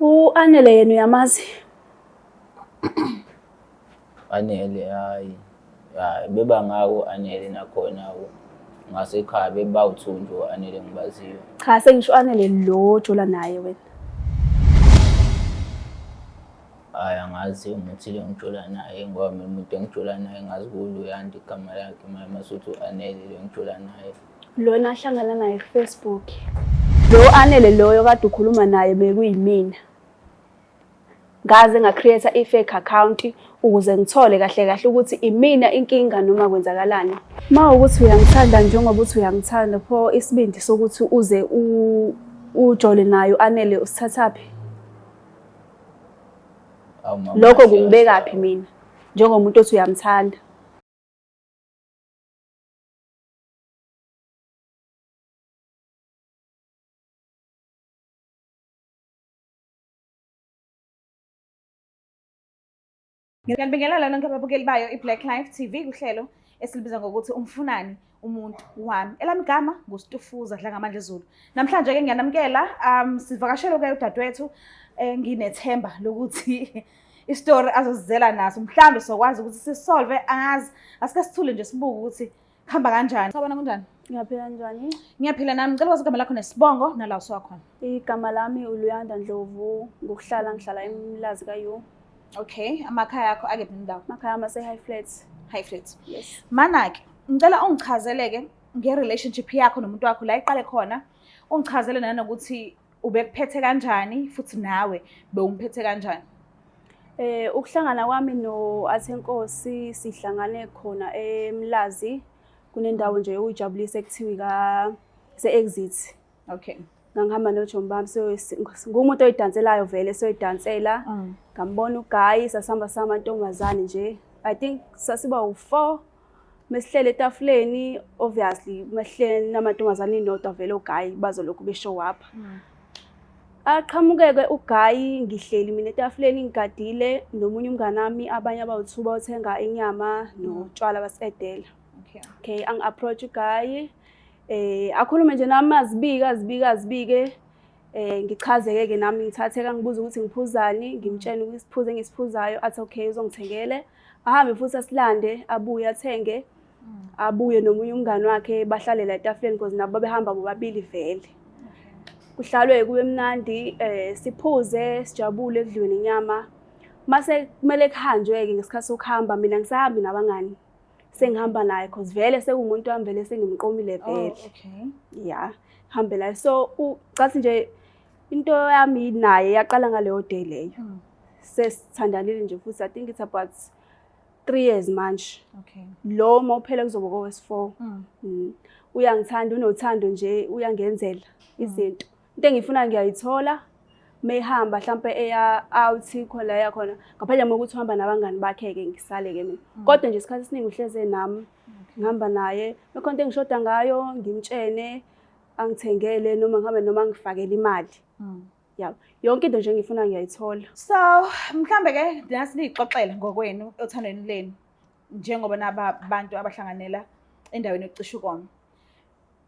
U-Anele yena uyamazi? Anele hayi. Hayi bebangako Anele nakhona ngasekhaya bebawuthunjwa u-Anele ngibaziyo. Cha sengisho u-Anele lo ojola naye wena. Hhayi angazi umuthi lo ngijola naye ngoba mina umuntu engijola naye ngazi kuwuLuyanda igama lakhe manje masuthi u-Anele lo engijola naye. Lona ahlangana naye ku-Facebook. Lo Anele loyo kade ukhuluma naye bekuyimina. Ngaze nga-create i-fake account ukuze ngithole kahle kahle ukuthi imina inkinga noma kwenzakalani. Uma ukuthi uyangithanda njengoba uthi uyangithanda pho isibindi sokuthi uze ujole naye u-Anele usithathaphi? Lokho kungibekaphi mina njengomuntu othi uyamthanda? Ngiyanibingelela nonke ababukeli bayo i-Black Life TV kuhlelo esilibiza ngokuthi umfunani umuntu wami. Elami igama nguStufuza Dlangamandla Zulu. Namhlanje ke ngiyanamukela sivakashele ke udadewethu nginethemba lokuthi isitori azosizela naso mhlawumbe sokwazi ukuthi sisolve angazi asike sithule nje sibuke ukuthi kuhamba kanjani. Sawubona kunjani? Ngiyaphila njani? Ngiyaphila nami. Ngicela ukwazi igama lakho nesibongo nala usuka khona. Igama lami uLuyanda Ndlovu, ngokuhlala ngihlala eMlazi ka-U. Okay, amakhaya akho akephi nendawo? Amakhaya ami ase-High Flats. High Flats. Yes. Mana-ke, ngicela ungichazeleke nge-relationship yakho nomuntu wakho la iqale khona. Ungichazele nanokuthi ubekuphethe kanjani futhi nawe bewumphethe kanjani. Ukuhlangana kwami no-Athenkosi sihlangane khona eMlazi kunendawo nje yokujabulisa ekuthiwa ka se-Exit. Okay. Ngangihamba noJomi bami so ngumuntu oyidanselayo vele soyidansela. Ngambona uGuy sasihamba samantombazane nje. I think sasiba u4 mesihlele etafuleni obviously mesihlele namantombazane inodwa vele oGuy bazolokhu beshow up. Aqhamukeke uGuy ngihleli mina etafuleni ngigadile nomunye umngane wami abanye abawu2 bayothenga inyama notshwala basedela. Okay. Okay, angi-approach uGuy akhulume nje nami azibike azibike azibike ngichazeke ke nami ngithatheka ngibuza ukuthi ngiphuzani ngimtshene ukuthi isiphuzo engisiphuzayo athi okay uzongithengele ahambe futhi asilande abuye athenge abuye nomunye umngane wakhe bahlale la etafuleni because nabo babehamba bobabili vele. Kuhlalwe kube mnandi siphuze sijabule kudliwe nenyama. Mase kumele kuhanjwe-ke ngesikhathi sokuhamba mina ngisahambi nabangani. Sengihamba naye cause vele sekuwumuntu wami vele sengimqomile vele. Oh, okay. Yeah, hambe naye. So ucathi nje into yami naye yaqala ngaleyo day leyo. Sesithandanile nje futhi I think it's about 3 years manje. Okay. Lo mawuphela kuzoba kowesi4. Uyangithanda unothando nje uyangenzela izinto. Into engifuna ngiyayithola. Mehamba mhlambe eya out khona la yakhona ngaphandle kokuthi uhamba nabangani bakhe ke ngisale ke mina. Kodwa nje isikhathi esiningi uhleze nami ngihamba naye. Mekhona into engishoda ngayo ngimtshene angithengele noma ngihambe noma ngifakele imali. Ya, yonke into nje engifuna ngiyayithola. So mhlambe ke nasi nixoxele ngokwenu othandweni lenu njengoba naba bantu abahlanganela endaweni yokucisha ukoma.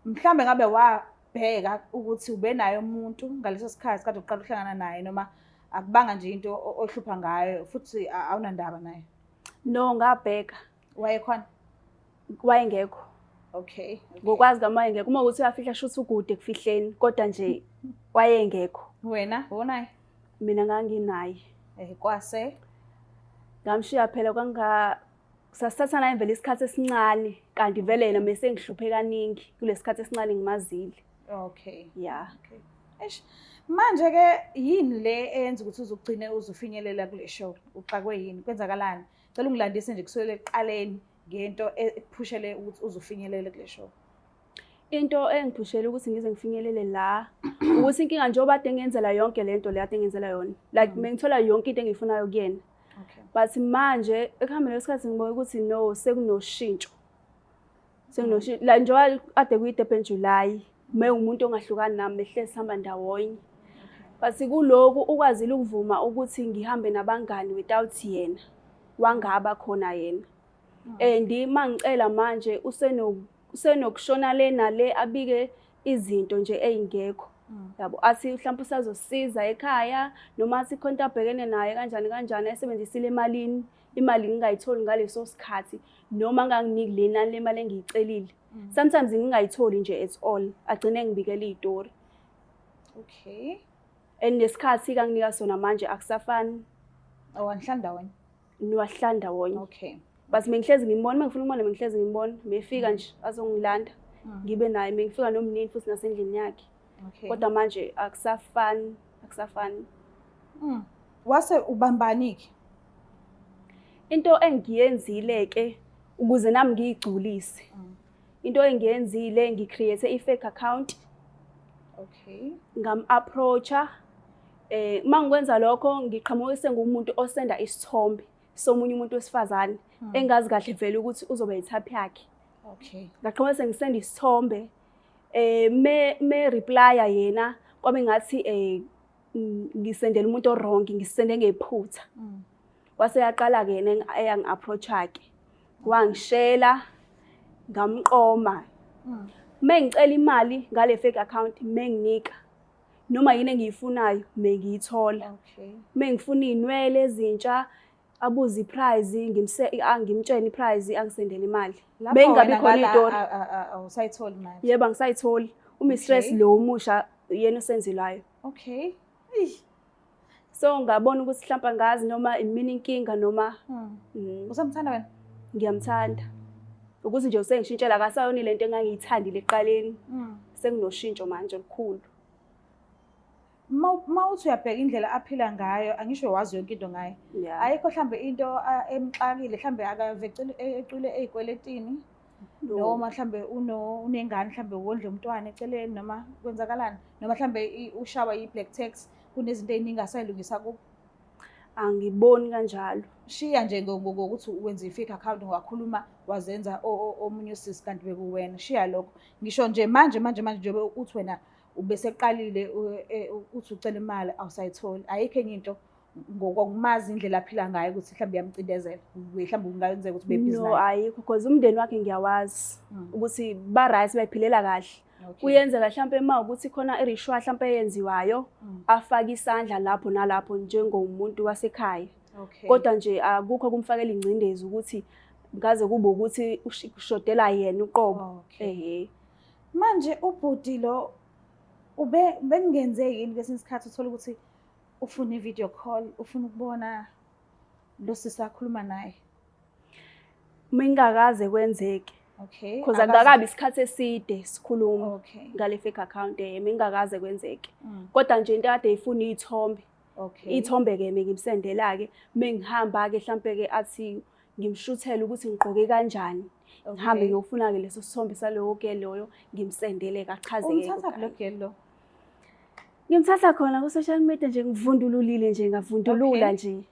Mhlambe ngabe wabheka ukuthi ubenaye umuntu ngaleso sikhathi kade uqala ukuhlangana naye noma akubanga nje into ohlupha ngayo futhi awunandaba naye? No, ngabheka. Wayekhona? Wayengekho. Okay. Ngokwazi kwami wayengekho. Uma ukuthi uyafihla shuthi ukude kufihleni kodwa nje wayengekho. Wena unaye? Mina nganginaye. Kwase ngamshiya phela kwanga sasithatha naye vele isikhathi esincane kanti vele yena mese ngihluphe kaningi kulesikhathi esincane ngimazile. Okay. Yeah. Okay. Eish. Manje ke yini le eyenza ukuthi uzugcine uzufinyelela kule show? Uxakwe yini? Kwenzakalani? Cela ungilandise nje kusukela ekuqaleni ngento ekuphushele ukuthi uzufinyelele kule show. Into engiphushele ukuthi ngize ngifinyelele la ukuthi inkinga njengoba kade ngenzela yonke lento le kade ngenzela yona. Like bengithola yonke into engiyifunayo kuyena. Okay. But manje ekuhambeni kwesikhathi ngibona ukuthi no sekunoshintsho. Sekunoshintsho. La njengoba kade kuyi-Durban July, mewumuntu ongahlukani nami behlezi sihamba ndawonye. But kulokhu ukwazile ukuvuma ukuthi ngihambe nabangani without yena. Wangaba khona yena. And mangicela manje usenokushona le nale abike izinto nje ey'ngekho. Yabo, athi mhlawumbe usazosiza ekhaya noma athi khona into abhekene naye kanjani kanjani, ayisebenzisile emalini, imali ngingayitholi ngaleso sikhathi noma anganginiki le nani lemali engiyicelile. Sometimes ngingayitholi nje at all, agcine engibikela iy'tori. And nesikhathi kanginika sona manje akusafani. Oh, anihlali ndawonye? Niwahlali ndawonye. Okay. But mengihlezi ngimbona, uma ngifuna ukubona mengihlezi ngimbona, mefika nje azongilanda, ngibe naye, mengifika nomnini futhi nasendlini yakhe. Kodwa manje akusafani, akusafani. Wase ubambani-ke? Into engiyenzile-ke ukuze nami ngiyigculise. Into engiyenzile, ngi-create i-fake account. Ngam-approach-a. Uma ngikwenza lokho ngiqhamukise ngumuntu osenda isithombe somunye umuntu wesifazane engazi kahle vele ukuthi uzoba yi-type yakhe. Ngaqhamuka sengisenda isithombe, me reply-a yena kwabe ngathi ngisendela umuntu o-wrong, ngisende ngephutha. Wase yaqala-ke yena eyangi-approach-a-ke. Wangishela, ngamqoma. Mengicela imali ngale fake account, menginika. Noma yini engiyifunayo mengiyithola. Mengifuna iy'nwele ezintsha, abuze i-price, ngimtshele i-price, angisendele imali. Lapho Bengingabi wena khona ngala, iy'tori. awusayitholi imali? Yebo, angisayitholi. U-mistress lo omusha yena osenzelayo. Eish. So ngabona ukuthi mhlawumbe angazi noma imini inkinga noma Usamthanda wena? Ngiyamthanda. Ukuthi nje usengishintshela, akasayona lento engangiyithandile ekuqaleni. Sekunoshintsho manje olukhulu. Ma uthi uyabheka indlela aphila ngayo, angisho wazi yonke into ngaye. Ayikho mhlambe into emxakile, mhlambe akavecile ecwile ey'kweletini. No. Noma mhlambe unengane, mhlambe wondle umntwana eceleni, noma kwenzakalani? Noma mhlambe ushawa yi-black tax, kunezinto ey'ningi asayilungisa kubo. Angiboni kanjalo. Shiya nje ngokuthi wenze i-fake account, wakhuluma wazenza omunye usisi kanti bekuwena. Shiya lokho. Ngisho nje manje, manje, manje njengoba uthi wena ubeseqalile, uthi ucela imali awusayitholi. Ayikho enye into ngokumazi indlela aphila ngayo ukuthi mhlawumbe iyamcindezela. Mhlawumbe kungenzeka ukuthi ube busy No, naye. ayikho, because umndeni wakhe ngiyawazi ukuthi ba right, bayiphilela kahle. Kuyenzeka mhlawumbe uma ukuthi khona i-ritual mhlawumbe eyenziwayo, afake isandla lapho nalapho njengomuntu wasekhaya. Kodwa nje akukho kumfakela ingcindezi ukuthi ngaze kube ukuthi ushodela yena uqobo. Ehhe. Manje ubhuti lo ube bekungenzeki yini kwesinye isikhathi uthola ukuthi ufuna i-video call, ufuna ukubona lo sisi akhuluma naye? Mingakaze kwenzeke. Because akakabi isikhathi eside sikhuluma ngale fake account, mingakaze kwenzeke. Kodwa nje into kade ifuna iy'thombe. Iy'thombe-ke mengimsendela-ke, mengihamba-ke mhlampe-ke athi ngimshuthele ukuthi ngigqoke kanjani. Ngihambe ngiyofuna-ke leso sithombe salowo ke loyo, ngimsendele-ke, achazeke Umthatha ke lo girl lo? Ngimthatha khona ku-social media nje, ngivundululile nje, ngavundulula nje.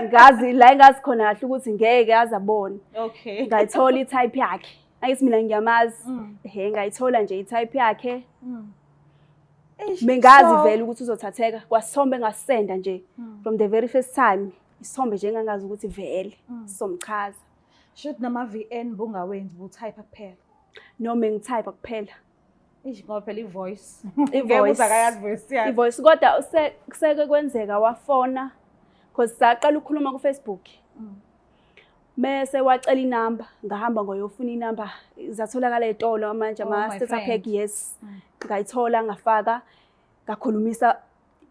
Ngazi la engazi khona kahle ukuthi ngeke aze abone. Ngayithola i-type yakhe. Angithi mina ngiyamazi. Ehhe, ngayithola nje i-type yakhe. Eish, Bengazi so vele ukuthi uzothatheka. Kwasithombe engasisenda nje from the very first time. Isithombe nje engangazi ukuthi vele sizomchaza. Shuthi nama VN bungawenzi, bu-type kuphela. Noma ngi-type kuphela. Eish, ngoba phela i-voice. I-voice. Ngeke uze akayazi voice yakhe. I-voice, kodwa kuseke kwenzeka wafona because saqala ukukhuluma ku-Facebook. Mese wacela inamba, ngahamba ngoyofuna inamba, zatholakala ezitolo manje Oh, ama my starter pack, friend. yes. Ngayithola, ngafaka, ngakhulumisa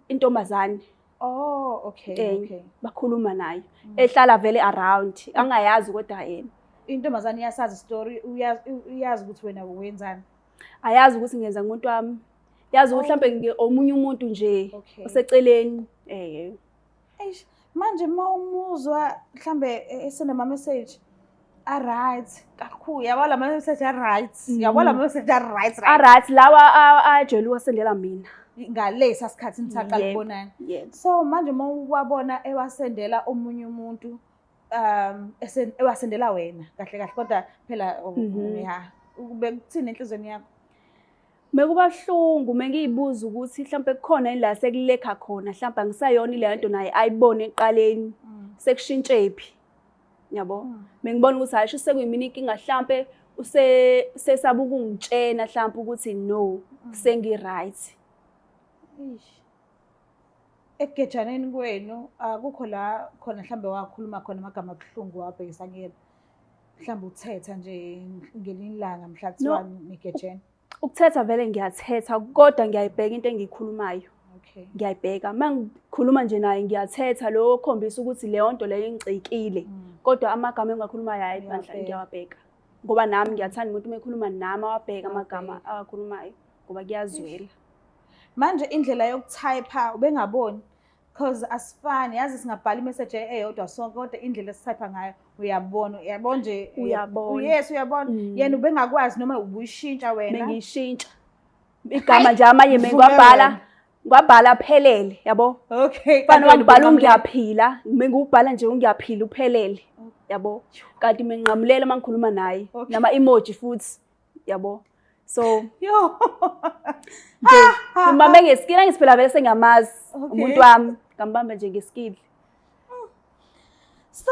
intombazane. Oh, okay, okay. Bakhuluma naye. Ehlala vele around, angayazi kodwa yena. Intombazane iyasazi story, uyazi ukuthi wena wenzani. Ayazi ukuthi ngenza ngumuntu wami. Yazi ukuthi Oh. mhlambe omunye umuntu nje oseceleni. Eish, manje uma umuzwa mhlambe esenama message a right kakhulu, yabo la message a right, yabo la message a right, right. A right lawa ajwayele ukwasendela mina. Ngalesa sikhathi nisaqala ukubonana. So manje uma uwabona ewasendela omunye umuntu, ewasendela wena kahle kahle, kodwa phela, oh, ya, ube kuthini enhlizweni yakho? Bekuba buhlungu mengiyibuza ukuthi mhlambe kukhona la sekulekha khona, mhlambe angisayona ile nto naye ayibone ekuqaleni. Sekushintshephi. Yabo? Bengibona ukuthi hayi, sekuyimina inkinga, mhlambe usesaba ukungitshena mhlambe ukuthi no, sengi right. Eish. Ekugejaneni kwenu akukho la khona mhlambe wakhuluma khona amagama abuhlungu wabhekisa kuyena. Mhlambe uthetha nje ngelinye ilanga mhla kuthiwa nigejene. Ukuthetha vele ngiyathetha kodwa ngiyayibheka into engiyikhulumayo. Okay. Ngiyayibheka. Uma ngikhuluma nje naye ngiyathetha lokho okukhombisa ukuthi leyo nto leyo ingicikile. Kodwa amagama engiwakhulumayo hhayi bandla Uyawabheka. ngiyawabheka. Ngoba nami ngiyathanda umuntu uma ekhuluma nami awabheke amagama Awabheke. awakhulumayo ngoba kuyazwela. Manje indlela yokutype ubengaboni because asifani, yazi singabhala imessage eyodwa sonke kodwa indlela esitype ngayo uyabona, uyabona nje Uyabona. Yes, uyabona. Yena ubengakwazi noma ubuyishintsha wena. Bengiyishintsha. Igama nje amanye Uvume mengiwabhala wena. ngiwabhala aphelele yabo. Okay. Fana kanti wena wangibhala ubunqamule- ungiyaphila, mengiwubhala nje ungiyaphila uphelele yabo. Kanti menginqamulela uma ngikhuluma naye Okay. nama emoji futhi yabo. So Yo. nje ngibambe ngeskill angithi phela vele sengiyamazi Okay. umuntu wami ngambamba nje ngeskill. So,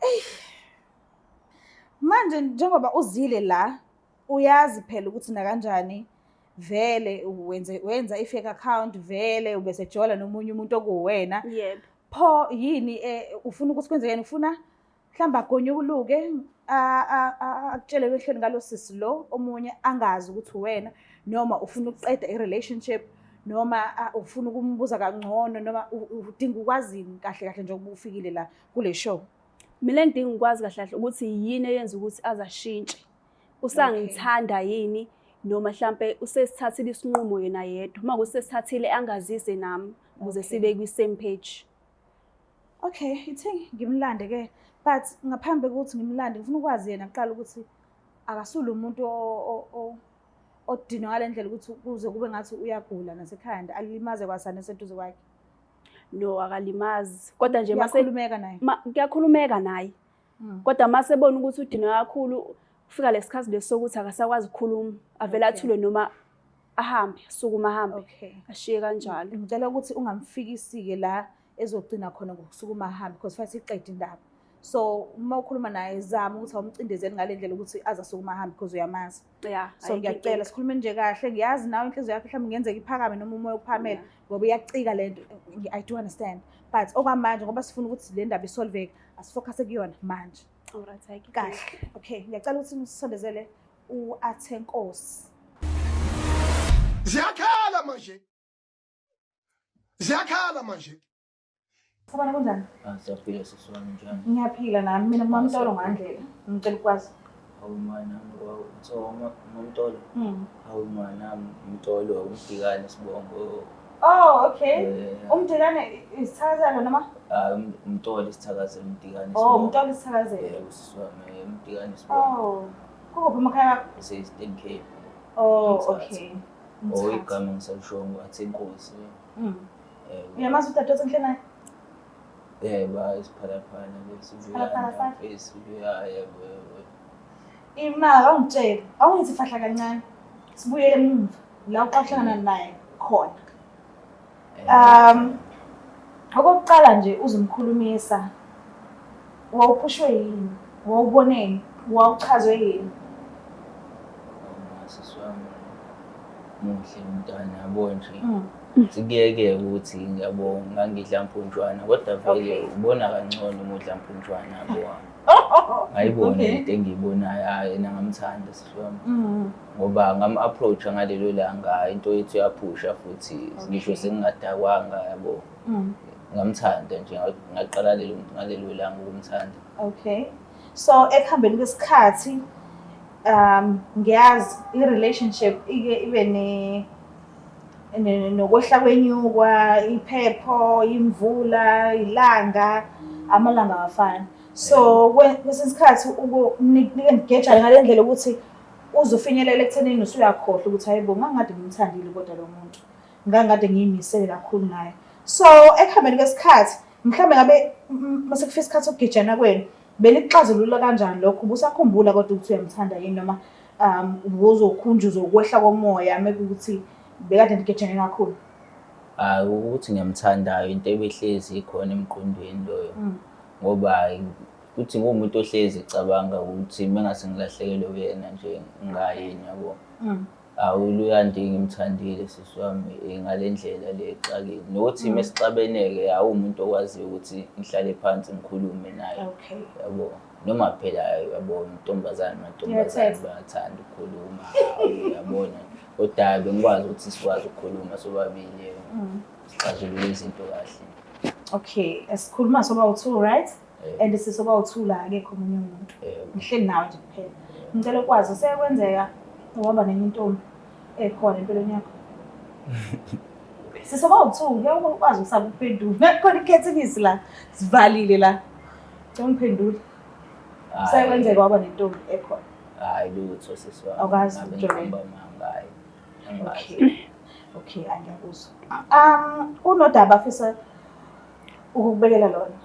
eh, manje njengoba uzile la uyazi phela ukuthi nakanjani vele wenze wenza i-fake account vele ubesejola nomunye umuntu okuwena. Yebo. Pho yini ufuna ukuthi kwenzekeni? Ufuna mhlawumbe agonyuluke akutshele emehlweni ngalo sisi lo omunye angazi ukuthi uwena, noma ufuna ukuqeda i-relationship, noma ufuna ukumbuza kangcono, noma udinga ukwazini kahle kahle njengoba ufikile la kule show? Mina engidinga ukwazi kahle kahle ukuthi yini eyenza ukuthi azashintshe. Usangithanda yini noma mhlambe usesithathile isinqumo yena yedwa. Uma kusesithathile angazise nami ukuze sibe kwi same page. Okay, ithe ngimlande ke, but ngaphambi kokuthi ngimlande ngifuna ukwazi yena kuqala ukuthi akasulo umuntu odinwa ngale ndlela ukuthi kuze kube ngathi uyagula nasekhanda alimaze kwasana eseduze kwakhe. No, akalimazi. Kodwa nje mase Kuyakhulumeka naye. Kuyakhulumeka naye. Kodwa mase ebona ukuthi udinwa kakhulu kufika lesikhathi lesi sokuthi akasakwazi ukukhuluma, avele athule noma ahambe, asukuma ahambe. Ashiye kanjalo. Ngicela ukuthi ungamfikisi-ke la ezogcina khona ngokusukuma ahambe because fanele siyiqede indaba. So uma ukhuluma naye zama ukuthi awumcindezeli ngale ndlela ukuthi aze asukuma ahambe because uyamazi. So Ayikho ngiyacela inkinga. sikhulume nje kahle, ngiyazi nawe inhliziyo yakho mhlawumbe kungenzeka iphakame noma umoya uphamele ngoba iyacika le nto. I do understand. But okwamanje ngoba sifuna ukuthi le ndaba isolveke, asifocuse kuyona manje. Alright, ayikho inkinga. Kahle. Okay, ngiyacela ukuthi nisondezele u-Athenkosi. Ziyakhala manje. Ziyakhala manje. Sabona kunjani? Siyaphila sisi wami, njani? Ngiyaphila nami, mina nguMamtolo ngandlela. Ngicela ukwazi. Hawu mwanami, kuthiwa uMamtolo? Hawu mwanami, uMtolo, uMdikane sibongo. Oh, okay. UMdikane isithakazelo noma? Hayi, uMtolo isithakazelo, uMdikane Oh, sibongo. uMtolo isithakazelo. Yebo, sisi wami, uMdikane sibongo. Oh, kukuphi emakhaya akho? Ise-Eastern Cape. Oh, Mthatha. okay. Oh, Mthatha. igama ngisalisho ngu-Athenkosi. Uyamazi udadewethu enhle naye? Yebo, hayi, isiphalaphala lesi, Isiphalaphala sakhe? Isibuya, yebo, yebo. Ima, awungitshele, awungithi fahla kancane. Sibuyele emuva la uqahlangana naye khona. Okokuqala nje uzumkhulumisa. Wawuphushwe yini? Wawuboneni? Wawuchazwe yini? Sisi wami muhle umntwana, yabo nje. Sikuyeke ukuthi ngiyabonga ngangidla mpunjwana kodwa vele ubona kangcono uma udla mpunjwana, yabo. Ngayibona into engiyibonayo, hhayi, yena ngamthanda sisi wami. Ngoba ngam-approach-a ngalelo langa, into yethu yaphusha futhi ngisho sengingadakwanga, yabo. Ngamthanda nje, ngaqala ngalelo langa ukumthanda. Okay. So ekuhambeni kwesikhathi ngiyazi i-relationship ike ibe nokwehla kwenyukwa, iphepho, imvula, ilanga, amalanga awafani. So kwesinye isikhathi nike nigejane ngale ndlela ukuthi uzofinyelela ekuthenini usuyakhohlwa ukuthi hayibo ngangikade ngimthandile kodwa lo muntu, ngangikade ngiyimisele kakhulu naye. So ekuhambeni kwesikhathi mhlawumbe ngabe mase kufika isikhathi sokugejana kwenu benikuxazulula kanjani lokho? Ubusakhumbula kodwa ukuthi uyamthanda yini noma ubuzokhunjuzwa ukwehla komoya mekuwukuthi bekade nigejane kakhulu? Hhayi, ukuthi ngiyamthanda into ebehlezi ikhona emqondweni loyo. Ngoba kuthi nguwumuntu ohlezi ecabanga ukuthi mengase ngilahlekelwe uyena nje ngingayini, yabo. Awu Luyandi ngimthandile sisi wami ngale ndlela le exakile. Nokuthi mesixabeneke awu umuntu okwaziyo ukuthi ngihlale phansi ngikhulume naye. Okay. Yabo. Noma phela yabo intombazane amantombazane Iyathetha. bayathanda ukukhuluma. Hawu, uyabona. Kodwa bengikwazi ukuthi sikwazi ukukhuluma sobabili. Sixazulule izinto kahle. Okay, sikhuluma soba u-two, right? Eh. And sisoba u-two la, akekho omunye umuntu. Yebo. Ngihleli nawe nje kuphela. Ngicela ukwazi sekwenzeka waba nenye intombi ekhona empilweni yakho. Sisoba u-two, ngeke ukwazi ukusaba ukuphendula. Khona ikhethinisi la, sivalile la. Ngicela ungiphendule. Hhayi. Sekwenzeka waba nentombi ekhona. Hhayi lutho sisi wami. Awukazi Ngabe ukujwayela. ngiqamba amanga, hhayi. Angazi. Okay. Okay, angiyakuzwa. Unodaba afisa ukukubekela lona.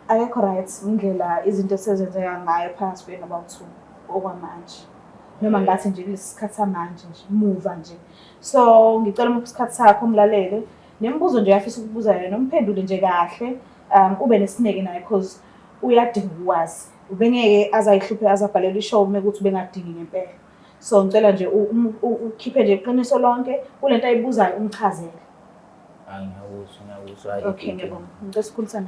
Akekho right indlela izinto esezenzeka ngayo phakathi kwenu abawu-two okwamanje. Noma ngathi nje kulesi sikhathi samanje nje, muva nje. So ngicela umuphe isikhathi sakho umlalele. Nemibuzo nje afisa ukubuza yona umphendule nje kahle. Ube nesineke naye because uyadinga ukwazi. Ubengeke azayihluphe azabhalela ishow uma kuthi ubengadingi ngempela. So ngicela nje ukhiphe nje iqiniso lonke kulento ayibuzayo umchazele. Hhayi ngiyakuzwa, ngiyakuzwa. Hhayi, Okay, inkinga. ngiyabonga. Ngicela sikhulumisane.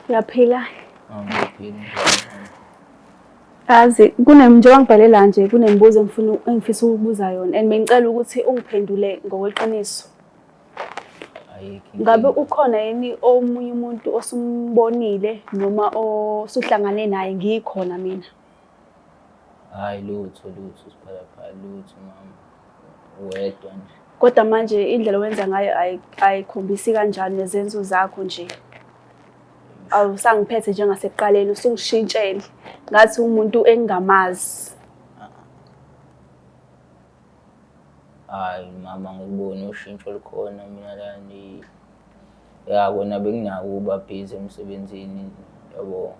Uyaphila? Ah, ngiyaphila, njani? Yazi kune njengoba ngibhale la nje kunemibuzo engifuna engifisa ukubuza yona and bengicela ukuthi ungiphendule ngokweqiniso. Ayikho Ngabe inkinga. ukhona yini omunye umuntu osumbonile noma osuhlangane naye ngikhona mina? Hhayi lutho lutho siphalaphala lutho mama. Uwedwa nje. Kodwa manje indlela owenza ngayo ayikhombisi kanjalo nezenzo zakho nje. Awusangiphethe njengasekuqaleni usungishintshele ngathi umuntu engingamazi. Hhayi mama ngikubone ushintsho olukhona mina lani. Ya kona benginako ukuba busy emsebenzini yabo.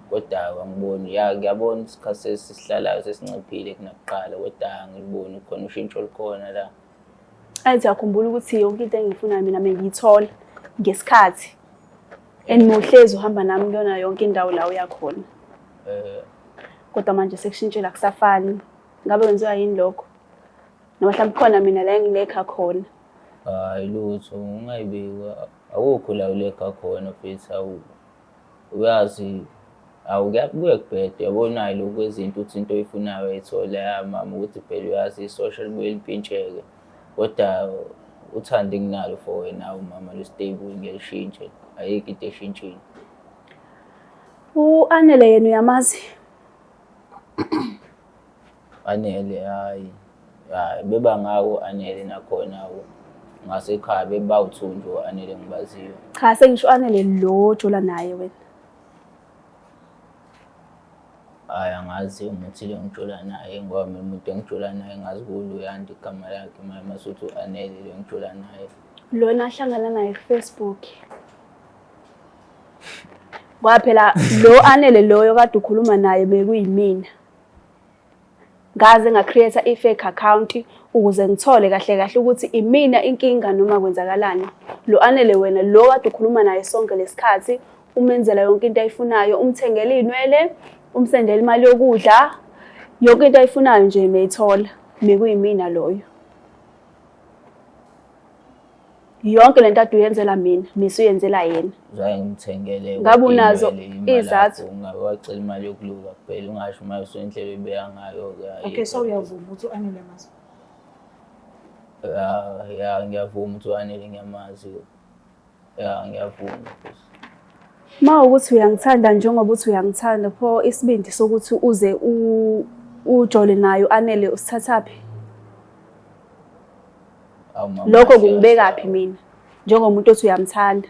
Kodwa angiboni ya ngiyabona isikhathi sesihlalayo sesinciphile kunakuqala kodwa angiliboni khona ushintsho olukhona la. Athi uyakhumbula ukuthi yonke into engiyifunayo mina bengiyithola ngesikhathi. And muhlezi uhamba nami kuyona yonke indawo la uya khona. Kodwa manje sekushintshile akusafani. Ngabe kwenziwa yini lokho? Noma mhlawumbe khona mina la engilekha khona. Hhayi lutho ungayibiki akukho la ulekha khona futhi awu uyazi awu kuyabuye kubhede uyabona nayo lokhu kwezinto uthi into oyifunayo uyayithola ya mama ukuthi phela uyazi isosha libuye limpintsheke kodwa uthando enginalo for wena awu mama lu-stable ngiyelishintshe ayikho into eshintshile. U-Anele yena uyamazi? Anele hhayi hhayi bebangako Anele nakhona ngasekhaya bebawu-two nje o-Anele engibaziyo. Cha sengisho u-Anele lo ojola naye wena. Hhayi angazi umuthi lo engijola naye ngoba mina umuntu engijola naye ngazi kuwuLuyanda igama lakhe manje masuthi u-Anele lo engijola naye. Lona ahlangana naye ku-Facebook. Ngoba phela lo Anele loyo kade ukhuluma naye bekuyimina. Ngaze nga-create i-fake account ukuze ngithole kahle kahle ukuthi imina inkinga noma kwenzakalani. Lo Anele wena lo kade ukhuluma naye sonke lesikhathi umenzela yonke into ayifunayo, umthengela iy'nwele, umsendela imali yokudla, yonke into ayifunayo nje meyithola. Bekuyimina loyo. Yonke lento ade uyenzela mina, mise uyenzela yena. Zange ngimthengele Ngabe unazo iy'nwele, imali izathu? yakho, ungabe wacela imali yokuluka kuphela ungasho uma usuyindlela oyibeka ngayo-ke Okay, so uyavuma ukuthi u-Anele uyamazi? Ya, ya ngiyavuma ukuthi u-Anele ngiyamazi. Ya ngiyavuma futhi. Uma ukuthi uyangithanda njengoba uthi uyangithanda pho isibindi sokuthi uze ujole naye u-Anele usithathaphi? Awu mama, Lokho kahle kungibekaphi kahle. mina njengomuntu othi uyamthanda?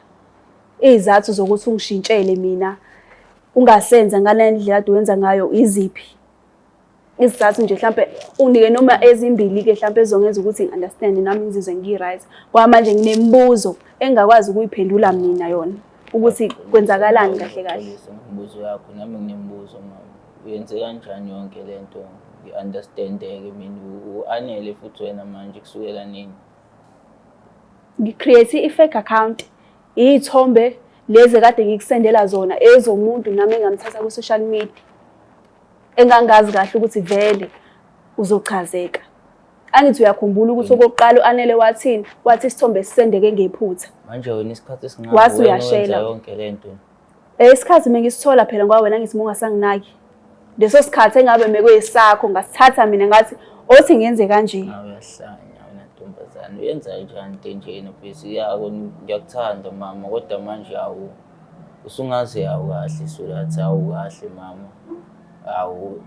Izathu zokuthi ungishintshele mina ungasenza ngale ndlela kade wenza ngayo iziphi? Izathu nje mhlampe unike noma ezimbili-ke mhlampe ezongenza ukuthi ngi-understand nami ngizizwe ngi-right. Ngoba manje nginemibuzo engingakwazi ukuyiphendula mina yona ukuthi kwenzakalani kahle kahle. Xolisa ngemibuzo yakho, nami nginemibuzo mama. Uyenze kanjani yonke le nto? Ngi-understand-ke mina u-Anele futhi wena manje kusukela nini? Ngi-create i-fake account, iy'thombe lezi kade ngikusendela zona ezomuntu nami engamthatha ku-social media. Engangazi kahle ukuthi vele Uzochazeka. Angithi uyakhumbula ukuthi okokuqala u-Anele wathini? Wathi isithombe sisendeke ngephutha. Manje wena isikhathi esingaka Wathi wena wenza uyashela. yonke lento. Isikhathi mengisithola phela ngoba wena ngithi mungasanginaki. Leso sikhathi engabe mekuyisakho ngasithatha mina ngathi othi ngenze kanje. Hawu uyahlanya wena ntombazane. Uyenza kanjani into enjena bese yako ngiyakuthanda mama kodwa manje awu usungaze awu kahle sulathi awu kahle mama. Awu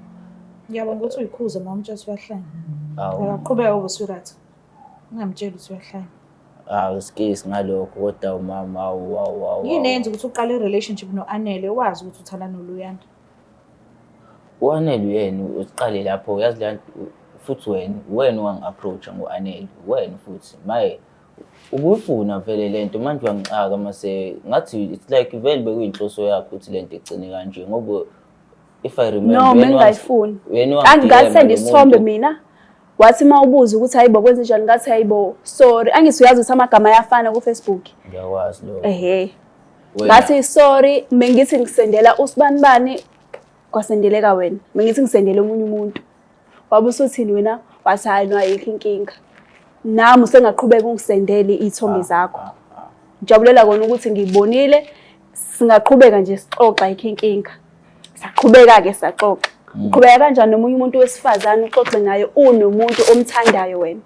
Ngiyabonga ukuthi uyikhuze uma umtshela ukuthi uyahlanya. awu Akaqhubeka ube sweetheart. Ungamtsheli ukuthi uyahlanya. awu skisi ngalokho kodwa umama awu awu awu. Yini eyenza ukuthi uqale i-relationship no-Anele wazi ukuthi uthanda noLuyanda? U-Anele uyena usiqale lapho uyazi le nto futhi wena owangi-approach-a ngo-Anele wena futhi maye ubuyifuna vele le nto manje uyangixaka mase ngathi it's like vele bekuyinhloso yakho ukuthi le nto igcine kanje ngoba if I remember No, wena bengingayifuni. wena wangi-DM Angingasenda lo isithombe muntu. mina. Wathi uma ubuza ukuthi hayibo kwenze njani ngathi hayibo sorry. Angithi uyazi ukuthi amagama ayafana ku-Facebook. Ngiyakwazi lokho. Ehhe. Wena- Ngathi sorry bengithi ngisendela usibanibani kwasendeleka wena. Bengithi ngisendele omunye umuntu. Wabe usuthini wena? Wathi hayi no ayikho inkinga. Nami usengaqhubeka ungisendele iy'thombe zakho. Ngijabulela kona ukuthi ngibonile singaqhubeka nje sixoxa ayikho inkinga. Saqhubeka-ke saxoxa. Uqhubeka kanjani nomunye umuntu wesifazane uxoxe naye unomuntu omthandayo wena?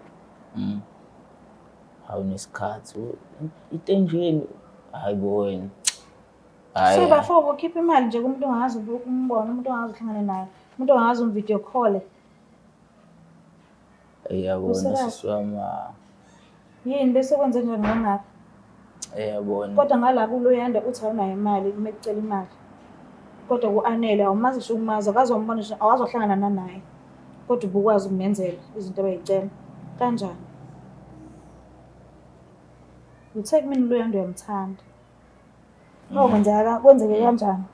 Hawu nesikhathi into enjeni hayi bo wena. Hayi. So bafo ukhipha imali nje kumuntu ongazi umbone, umuntu ongazi uhlangane naye, umuntu ongazi umvideo call. Uyabona Usekahle. sisi wami. Yini bese kwenze njani ngangapha? Uyabona. Kodwa ngala kuLuyanda uthi awunayo imali uma ekucela imali. Kodwa ku-Anele awumazi ngisho ukumazi, akaze wambona ngisho awazi wahlangana nanaye. Kodwa ubukwazi ukumenzela izinto abayicela. Kanjani? Uthe kumina uLuyanda uyamthanda. Pho kwenzeka kwenzeke kanjani?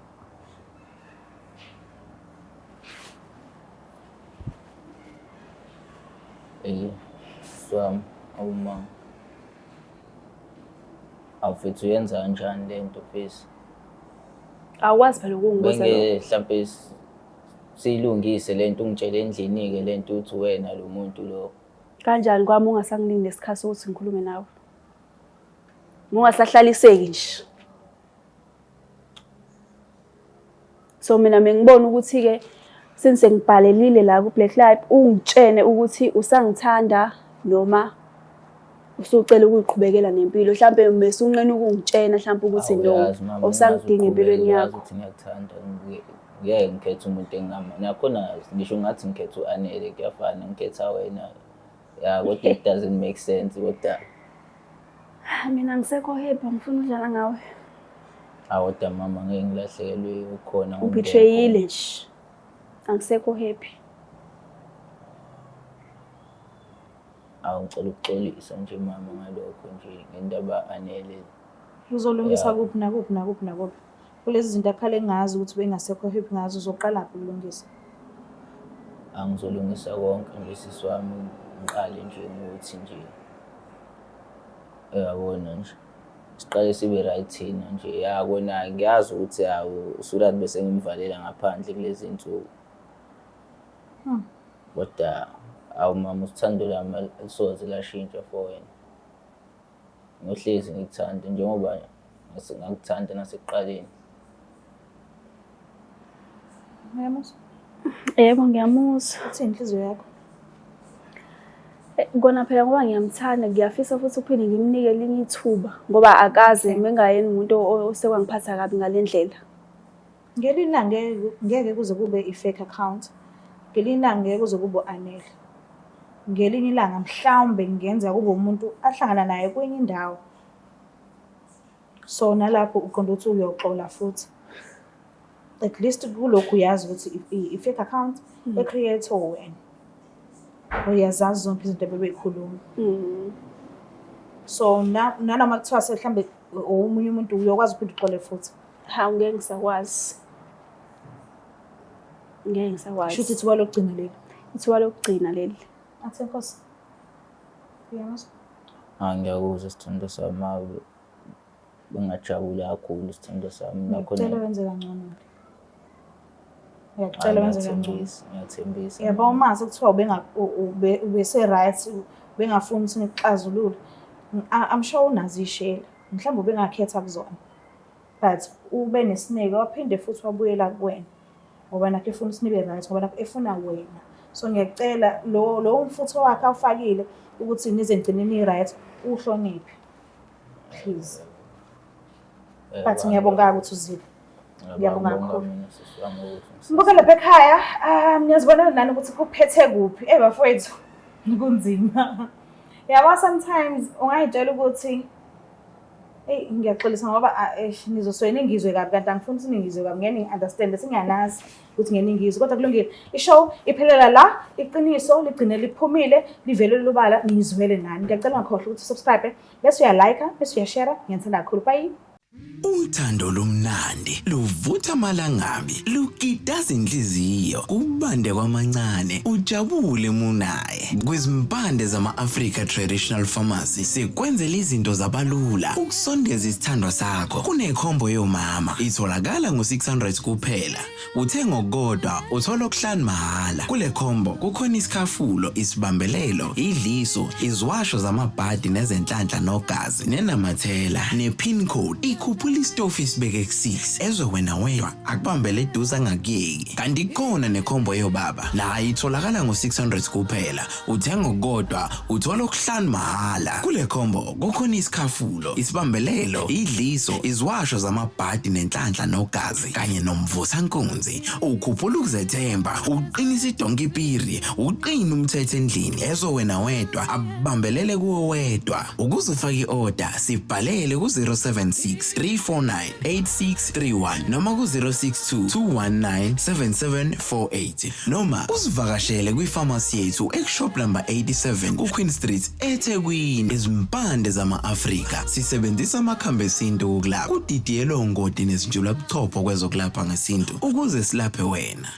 Sisi wami, awu mama. Awu mfethu uyenza kanjani le nto mfethu? Awukwazi phela ukungibuza lokho. Benge mhlampe siyilungise le nto ungitshele endlini-ke le nto uthi wena lo muntu lo. Kanjani kwami ungasanginiki nesikhathi sokuthi ngikhulume nawe? Ungasahlaliseki nje. So mina bengibona ukuthi-ke since ngibhalelile la ku-Black Life ungitshene ukuthi usangithanda noma usucela ukuyiqhubekela nempilo mhlampe besunqena ukungitshena mhlampe ukuthi no Awuyazi mama, awusangidingi empilweni uyazi yakho. ukuthi ngiyakuthanda ngeke ngikhethe umuntu engingama nakhona ngisho ngathi ngikhethe u-Anele kuyafana ngikhetha wena ya kodwa it doesn't make sense kodwa Mina ngisekho happy angifuni ukudlala ngawe. awu kodwa mama ngeke ngilahlekelwe ukhona Ubetrayile nje. Angisekho happy. Awu ngicela ukuxolisa nje mama ngalokho nje ngendaba Anele. Uzolungisa Yeah. kuphi nakuphi nakuphi nakuphi. Kulezi zinto akhale ngazo ukuthi bengasekho happy ngazo uzoqalaphi ukulungisa? Angizolungisa konke nje sisi wami ngiqale nje ngokuthi nje uyabona nje siqale sibe right thina nje ya kona ngiyazi ukuthi awu uSurat bese ngimvalela ngaphandle kulezi nsuku. Kodwa awu mama uthando lami alisoze lashintsha for wena. Ngohlezi ngikuthanda njengoba ngakuthanda nasekuqaleni. Uyamuzwa? Yebo ngiyamuzwa. Uthini inhliziyo yakho? Kona phela ngoba ngiyamthanda ngiyafisa futhi ukuphinde ngimnike elinye ithuba ngoba akaze mengayena umuntu osekwangiphatha kabi ngale ndlela. Ngelinye ilanga ngeke kuze kube i-fake account. Ngelinye ilanga ngeke kuze kube u-Anele. Ngelinye ilanga mhlawumbe kungenzeka kube umuntu ahlangana naye kwenye indawo. So nalapho uqonda ukuthi uyoxola futhi. At least kulokhu uyazi ukuthi i-fake account e-create wena. Uyazazi zonke izinto ebebeyikhuluma. So nanoma kuthiwa mhlawumbe omunye umuntu uyokwazi uphinde uxole futhi. Hawu ngeke ngisakwazi. Ngeke ngisakwazi. Shuthi ithuba lokugcina leli. Ithuba lokugcina leli. Athi Nkosi. Uyamuzwa? Ah ngiyakuzwa sithando sami awu bengajabula kakhulu sithando sami Ngicela nakhona wenze kangcono. Ngiyacela wenze kangcono. Ngiyathembisa, ngiyathembisa. Yabo uma sekuthiwa ubese-right, ubengafuni ukuthi nikuxazulule. I'm sure unazo iy'shela. Mhlawumbe ubengakhetha kuzona. But ube nesineke waphinde futhi wabuyela kuwena. Ngoba nakho efuna ukuthi nibe right, ngoba nakho efuna wena. So ngiyacela lo lowo mfutho wakhe awufakile ukuthi nize nigcine ni-right, uwuhloniphe. Please. But ngiyabonga ukuthi uzile. Ngiyabonga kakhulu. Mbuke lapha ekhaya, niyazibonela nani ukuthi kuphethe kuphi. Eh bafowethu, kunzima. Yabo sometimes ungayitshela ukuthi eyi ngiyaxolisa ngoba eish, nizosuke ningizwe kabi kanti angifuni ukuthi ningizwe kabi, ngeke ningi-understand singiyanazi ukuthi ngeke ningizwe kodwa kulungile. I-show iphelela la, iqiniso ligcine liphumile, livele lubala, nizwele nani. Ngiyacela ungakhohlwa ukuthi usubscribe, bese uyalike, bese uyashare. Ngiyanithanda kakhulu. Bye. Uthando lumnandi luvutha amalangabi lukitaza inhliziyo kubande kwamancane ujabule munaye. Kwizimpande zama-Africa Traditional Pharmacy sikwenzela izinto zabalula ukusondeza isithandwa sakho. Kunekhombo yomama itholakala ngo-600 kuphela. Uthenga okukodwa uthola okuhlanu mahhala. Kule khombo kukhona isikhafulo, isibambelelo, idliso, iziwasho zamabhadi nezenhlanhla nogazi, nenamathela, ne-pin code. Ikhuphula isitofu isibeke ku-6 ezwe wena wedwa akubambele eduze angakuyeki. Kanti kukhona nekhombo yobaba nayo itholakala ngo-600 kuphela. Uthenga okukodwa uthola okuhlanu mahhala. Kule khombo kukhona isikhafulo, isibambelelo, idliso, iziwasho zamabhadi nenhlanhla nogazi kanye nomvusankunzi. Ukhuphula ukuzethemba, uqinisa idonki piri, uqine umthetho endlini ezwe wena wedwa abambelele kuwe wedwa. Ukuze ufake i-order sibhalele ku-076 349 8631 noma ku-062 219 7748 noma usivakashele kwifamasi yethu ekushop number 87 kuQueen Street eThekwini. Izimpande zama-Afrika sisebenzisa amakhambi esintu ukulapha kudidiyelwe ongoti nezinjulabuchopho kwezokulapha ngesintu ukuze silaphe wena.